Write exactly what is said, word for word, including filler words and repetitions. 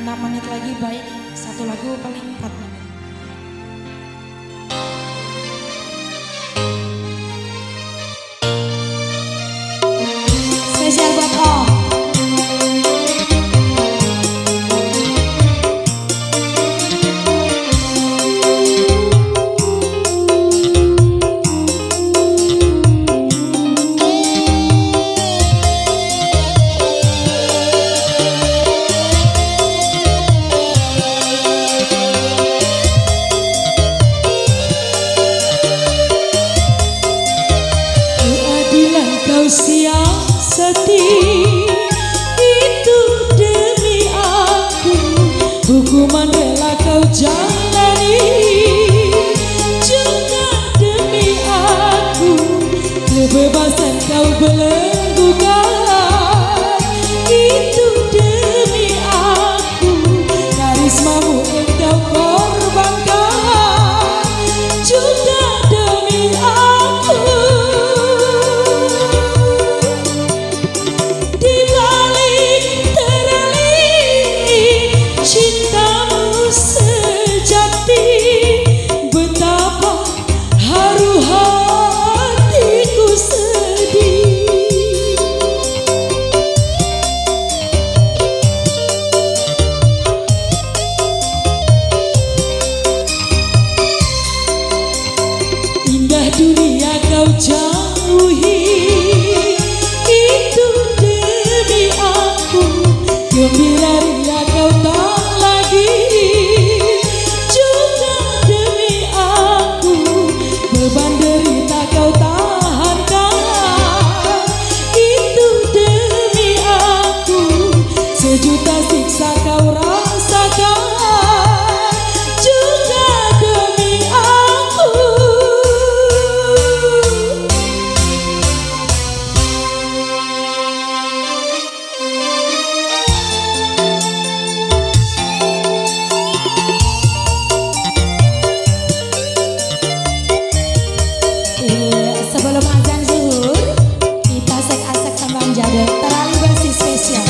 Empat menit lagi, baik. Satu lagu paling empat menit. Spesial buat Om. Keadilan kau siasati, itu demi aku. Hukuman rela kau jalani, juga demi aku. Kebebasan kau belenggukan, itu demi aku. Karismamu engkau korbankan, juga demi aku. Di balik teralingi cintamu sejati, betapa haru hatiku sedih. Indah dunia kau jauhi, itu demi aku. Gembira ria kau tak lagi, juga demi aku. Beban derita kau tahankan, itu demi aku. Sejuta siksa kau rasakan, juga demi aku. Eh, sebelum azan zuhur, kita asik-asik tembang Jadon, Terali Basi spesial.